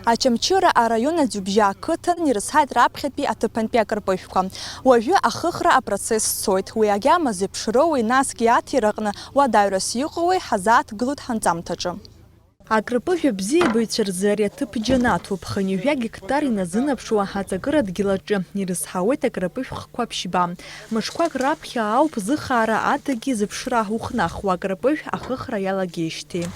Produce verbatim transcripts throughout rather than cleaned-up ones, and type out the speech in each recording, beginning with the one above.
Очамчыра араион Аӡҩыбжьа ақыҭан ирызҳаит раԥхьатәи аҭыԥантәи акарпыжәқәа. Уажәы ахыхра апроцесс цоит. Уи агьама зеиԥшроуи, насгьы аҭира аҟны уадаҩрас иҟоуи ҳазааҭгылоит ҳанҵамҭаҿы. Акарпыжә абзиабаҩцәа рзы ари аҭыԥ џьанаҭуп. Хынҩажәа гектар иназынаԥшуа аҵакыра дгьыл аҿы ирызҳауеит акарпыжә хқәа ԥшьба. Мышқәак раԥхьа ауп зыхаара адагьы зыԥшра ухнахуа акарпыжә ахыхра иалагеижьҭеи.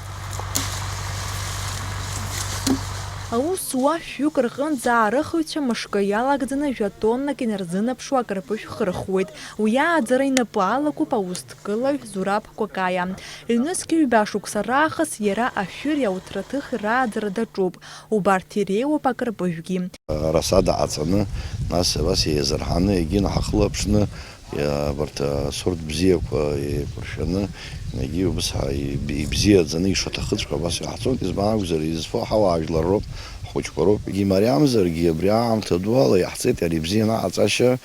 Аус уа шәҩык рҟынӡа аарыхыҩцәа мышкы иалагӡаны жәа-тоннак инарзынаԥшуа акарпыжә хырхуеит. Уи ааӡара инапы алакуп аусҭгылаҩ Зураб Кәакаиа. Ҩнызқь ҩба шықәса раахыс иара ашәыри ауҭраҭыхи рааӡара даҿуп. Убарҭ иреиуоуп акарпыжәгьы. Расада ҟаҵаны, нас абас еизырҳаны, егьи наҳахылаԥшны, иа-, абарҭ асорт бзиақәа еиқәыршәаны, егьи убыс ҳа-, иб-, ибзиаӡаны ишаҭахыҵәҟьо абас иаҳҵон. Избан акәзар, изфо ҳауаажәлар роуп, ҳхәыҷқәа роуп. Егьи мариамзаргьы, абри аамҭа ду ала иаҳҵеит ари ибзианы аҟаҵашьа,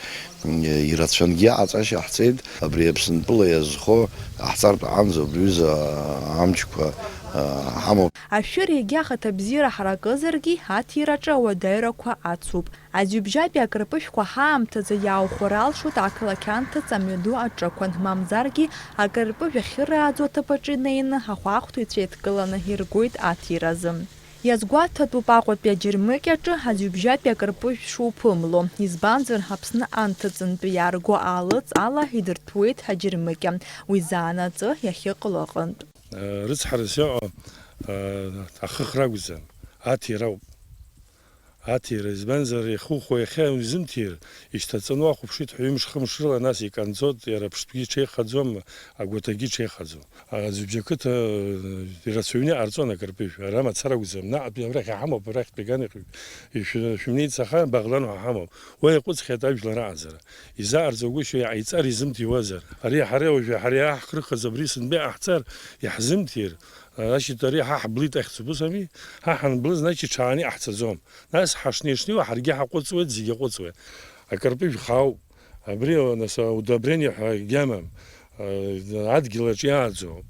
ирацәангьы аҟаҵашьа ҳҵеит, абри Аԥсынтәыла иазхо ҳҵартә аҟынӡа убри аҩыза амчқәа, а, ҳамоуп. Ашәыр егьа ахаҭабзиара ҳаракызаргьы, аҭираҿы ауадаҩрақәа ацуп. Аӡҩыбжьатәи акарпыжәқәа ҳаамҭазы иааухәара алшоит ақалақь анҭыҵ амҩаду аҿықәан, мамзаргьы акарпыжә ахьырааӡо аҭыԥ аҿы инеины ахәаахәҭыҩцәа еидкыланы иргоит аҭиразы. Иазгәаҭатәуп Аҟәатәи аџьармыкьаҿы аӡҩыбжьатәи акарпыжә шуԥымло, избанзар, Аԥсны анҭыҵынтәи иаарго аалыҵ ала идырҭәуеит аџьармыкьа, уи заанаҵы иахьыҟало аҟынтә. Рыцҳарас иҟоу, ахыхра акәӡам, аҭира ауп. Аҭира, избанзар, иахьухәо иахьа изымҭир, ишьҭаҵаны уахәаԥшит ҳәа ҩымш-хымш рыла, нас иканӡоит, иара аԥштәгьы иҽеихаӡом, агәаҭагьы иҽеихаӡом. Аӡҩыбжьа қыҭа, э, ирацәаҩны иҟарҵон акарпыжә. Ара мацара акәӡам. Наҟ абрахь иҳамоуп, арахьтәи аганахь ишәы-, шәымнеицаха, Баӷлан ҳәа ҳамоуп. Уа иаҟәыҵхьеит ажәлар аҟаҵара. Изаараӡагәышьои, иҟаиҵар изымҭиуазар? Ари ҳара уажәы, ҳара иаҳхрыхыз абри сынтәа иҟаҳҵар, иаҳзымҭир, значит, ари ҳа ҳблит ахьӡуп, ус ами? Ҳа ҳанблы, значит, ҽааны иҟаҳҵаӡом. Нас ҳашнеи-шнеиуа ҳаргьы ҳаҟәыҵуеит, зегьы аҟәыҵуеит. Акарпыжә хаауп. Абри, нас, удобрение ҳәа гьамам. Адгьылаҿ иааӡоуп.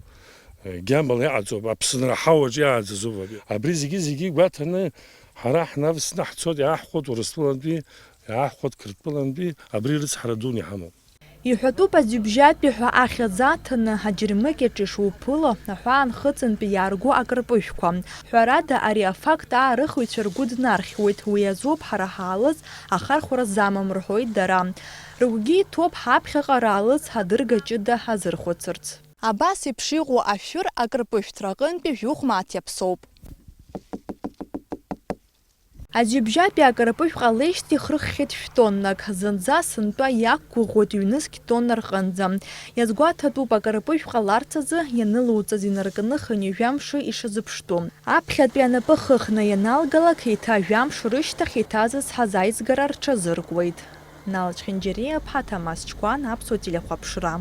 Гьамала иҟаҵоуп, Аԥсынра ҳауаҿ иааӡазоуп абри. Абри зегьы-зегьы гәаҭаны ҳара ҳнавсны ҳцоит, иааҳхәоит Урыстәылантәи, иааҳхәоит Қырҭтәылантәи, абри рыцҳара дуны иҳамоуп. Иҳәатәуп аӡҩыбжьатәи ҳәа ахьӡ аҭаны аџьармыкьаҿ ишуԥыло, аҳәаанхыҵынтәи иаарго акарпыжәқәа. Ҳәарада, ари афакт аарыхыҩцәа ргәы днархьуеит, уи азоуп ҳара ҳаалыҵ ахархәара замам рҳәоит дара. Рыгәгьы иҭоуп ҳаԥхьаҟа раалыҵ адырга ҷыда ҳазырхәыцырц. Абас еиԥш иҟоу ашәыр акарпыжәҭра аҟынтәи жәохә мааҭ иаԥсоуп. Аӡҩыбжьатәи акарпыжә ҟалеижьҭеи ихырххьеит шәтоннак, зынӡа сынтәа иақәгәыӷуеит ҩнызқь тонна рҟынӡа. Иазгәаҭатәуп, акарпыжә ҟаларц азы ианылоуҵаз инаркны хынҩажәа мшы ишазыԥштәу. Аԥхьатәи анапы хыхны ианалгалак, еиҭа жәамш рышьҭахь еиҭазызҳаз аизгара рҽазыркуеит. Нал Чхинџьариа-ԥҳа, Ҭамаз Чкәан, Аԥсуа телехәаԥшра.